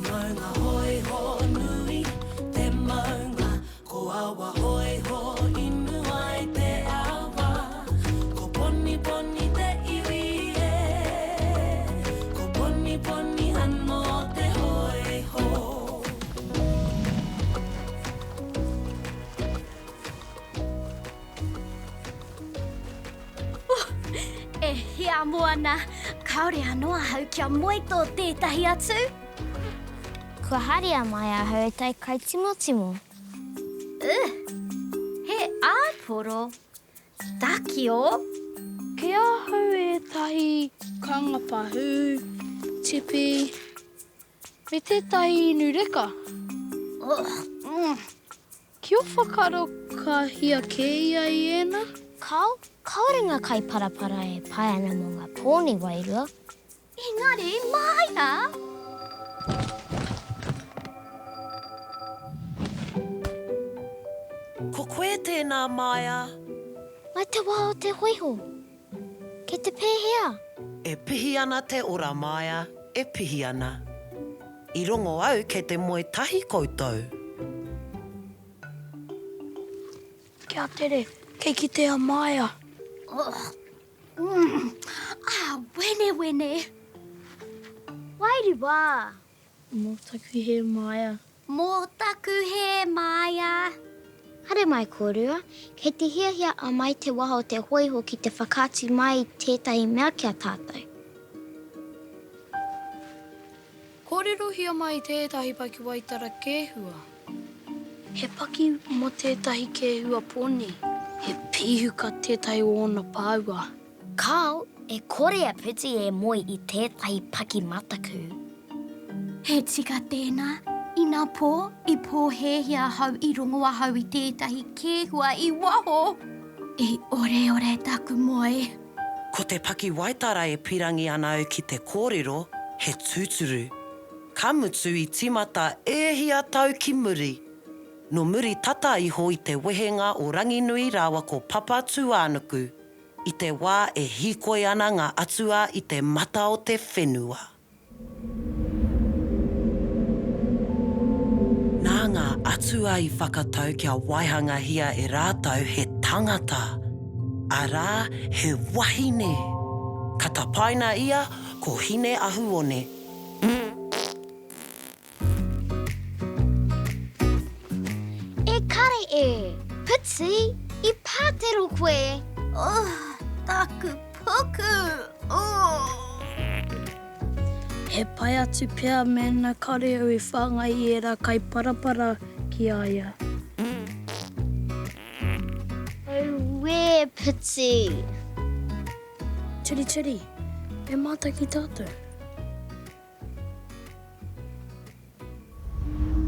Maunga Hoiho nui te maunga, ko Awa Hoiho inu ai te awa, ko Poniponi te iwi e, ko Poniponi anō te hoiho. E hiamo ana, kāore anō ahau kia moe tō tētahi atu. Kua haria mai ahau e tai kai timotimo. Ugh! He āporo takio! Kei ahau ētahi kanga pahū, tipi, me tētahi inu reka. Ugh! Mm. Ki ō whakaaro ka hia kē ia i ēnā? Kāo, kāore ngā kai parapara e pai ana mō ngā pōni wairua. Engari, māia! Ko koe tēnā, Maia? Mai te wā o te hōiho. Kei te pēhea? E pihi ana te ora, Maia, e pihi ana. I rongo au kei te moe tahi koutou. Kia tere, kei kite a Maia. Ugh, mm, ah, wenewene. Wairua! Mō taku hē Maia. Mō taku hē Maia. Haere mai kōrua, kei te hiahia a Mai Te Waha o te Hōiho ki te whakaatu mai i tētahi mea ki a tātou. Kōrerohia mai tētahi pakiwaitara kēhua. He paki mō tētahi kēhua poni. He pīhuka tētahi o ōna pāua. Kāo, e kore a Puti e moe i tētahi paki mataku. He tika tēnā. Inapō, i pōhēhē ahau i rongo ahau i tētahi kēhua i waho. I oreore taku moe. Ko te pakiwaitara e pirangi ana au ki te kōrero, he tūturu. Ka mutu i tīmata e hia tau ki muri. Nō muri tata iho i te wehenga o Ranginui rāua ko Papatūānuku, i te wā e hīkoi ana ngā atua i te mata o te whenua. Nā ngā atua i whakatau kia waihangahia e rātou he tangata, arā, he wahine. Ka tapaina ia ko Hine-ahu-one. E kare e! Puti, i pātero koe! Oh, taku puku! Oh! He pai atu pea mēnā kāore au i whāngai i ērā kai parapara ki a ia. Auē, Puti! Turituri, me mātaki tātou.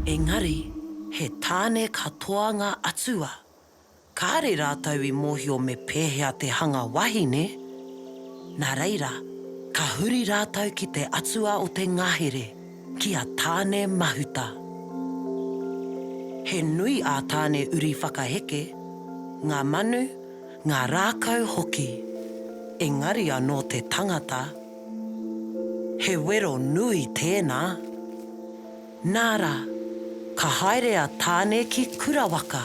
Engari, he tāne katoa ngā atua. Kāre rātou i mōhio me pēhea te hanga wahine. Nā reira, ka huri rātou ki te atua o te ngahere, ki a Tāne Mahuta. He nui ā Tāne uri whakaheke, ngā manu, ngā rākau hoki. Engari anō te tangata, He wero nui tēnā. Nā rā, ka haere a Tāne ki Kurawaka.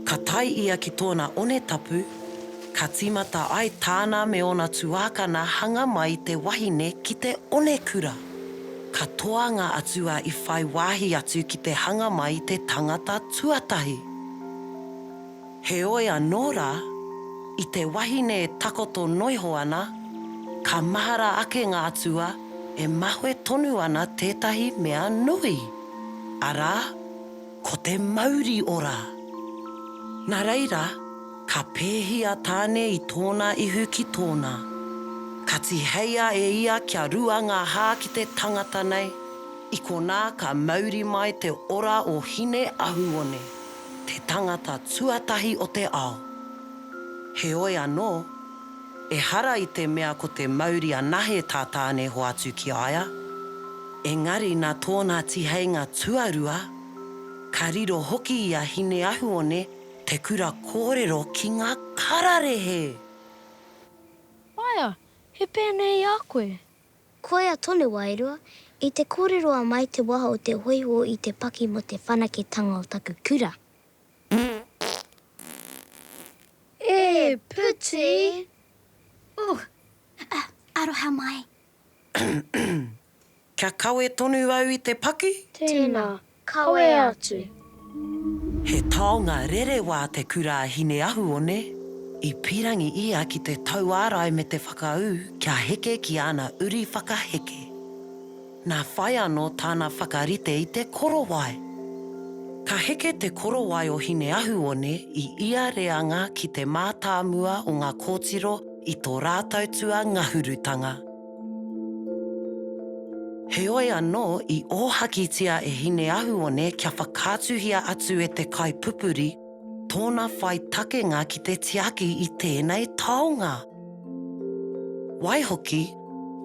Ka tae ia ki tōna one tapu, ka tīmata ai tāna me ōna tuākana hanga mai i te wahine ki te onekura. Katoa ngā atua i whai wāhi atu ki te hanga mai i te tangata tuatahi. Heoi anō rā, i te wahine e takoto noiho ana, ka mahara ake ngā atua e mahue tonu ana tētahi mea nui, arā, ko te mauri ora. Nā reira, ka pēhi a Tāne i tōna ihu ki tōna. Ka tīheia e ia kia rua ngā hā ki te tangata nei, i konā ka mauri mai te ora o Hine-ahu-one. te tangata tuatahi o te ao. Heoi anō, ehara i te mea ko te mauri anahe tā Tāne hoatu ki a ia, engari nā tōna tiheinga tuarua, ka riro hoki i a Hineahuone te kura kōrero ki ngā kararehe! Whaea, he pēnei i a koe? Koia tonu wairua. I te kōrero a Mai Te Waha o te hōiho i te paki mō te whanaketanga o taku kura. E Puti! Ooh, uh, aroha mai. Kia kawe tonu au i te paki? Tēnā, kawe atu. He taonga rerewā te kura a Hineahuone. I pīrangi ia ki te tauārai me te whakaū kia heke ki āna uri whakaheke. Nā whai anō tāna whakarite i te korowai. Ka heke te korowai o Hineahuone i ia reanga ki te mātāmua o ngā kōtiro i tō rātou tuangahurutanga. Heoi anō i ōhakitia e Hineahuone kia whakaatuhia atu e te kaipupuri tōna whai takenga ki te tiaki i tēnei taonga. Waihoki,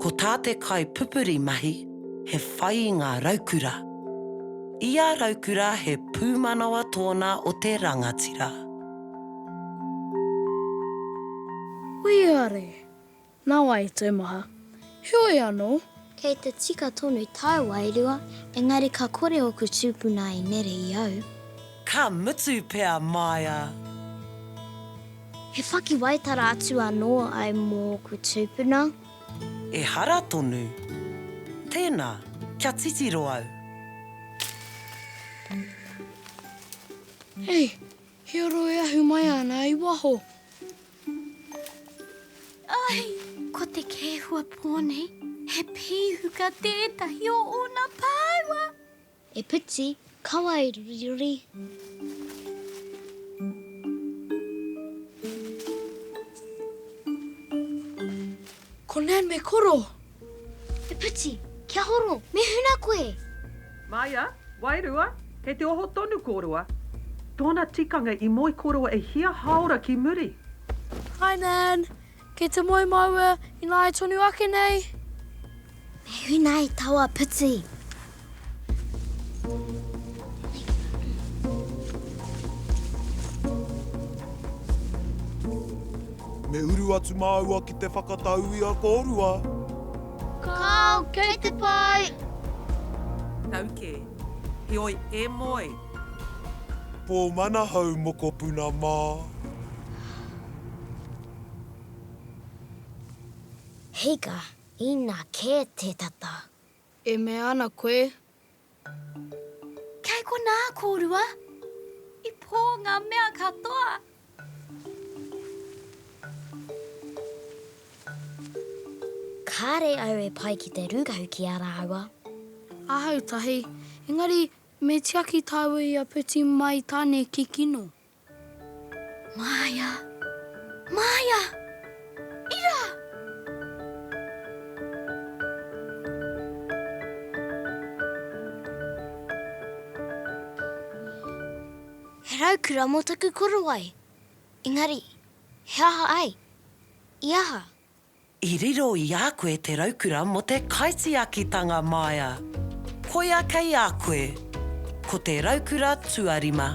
ko tā te kaipupuri mahi, he whai i ngā raukura. Ia raukura he pūmanawa tōna o te rangatira. Wīare! Nā wai i taumaha? Heoi anō. Kei te tika tonu tāu wairua, engari ka kore ōku tūpuna e nere i au. Ka mutu pea, Maia. He whakiwaitara atu anō au mō ōku tūpuna. Ehara tonu. Tēnā, kia titiro au. Hei, he oro e ahu mai ana i waho. Ai, ko te kēhua pō nei, he pīhuka tētahi o ōna pāua. E Puti, kaua e ruriruri. Ko Nan me Koro! E Puti, kia horo, me huna koe! Maia, Wairua, kei te oho tonu kōrua. Tōna tikanga i moe kōrua e hia hāora ki muri. Hi Nan, kei te moe māua ināia tonu ake nei. Me huna e taua Puti. Me uru atu māua ki te whakatau i a kōrua. Kāo, kei te pai! Tau kē. Heoi, e moe! Pō manahau mokopuna mā. Hika, ina kē te tata. E mea ana koe. Kei konā kōrua. I pō ngā mea katoa. Kāre au e pai ki te rūkahu ki a rāua. Ahau tahi, engari me tiaki tāua i a Puti mai Tane kikino. Māia! Māia! Ira! He raukura mō taku korowai. Engari, he aha ai? I aha? I riro i a koe te raukura mō te kaitiakitanga, Maia. Koia kei a koe. Ko te raukura tuarima.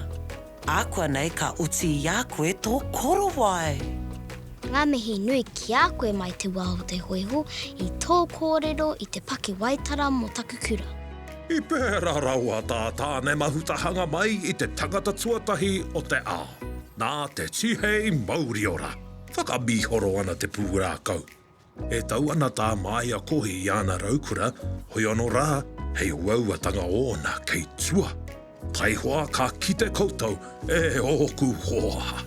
Ākuanei ka oti i a koe tō korowai. Ngā mihi nui ki a koe mai te wā o te hōiho i tō kōrero i te pakiwaitara mō taku kura. I pērā rawa tā Tāne Mahuta hanga mai i te tangata tuatahi o te ao. Nā te tihei mauriora, whakamīhoro ana te pūrākau. E tau ana tā Māia kohi i ana raukura, hoi anō rā, hei uauatanga ōna kei tua. Taihoa ka kite koutou, e ōku hoa!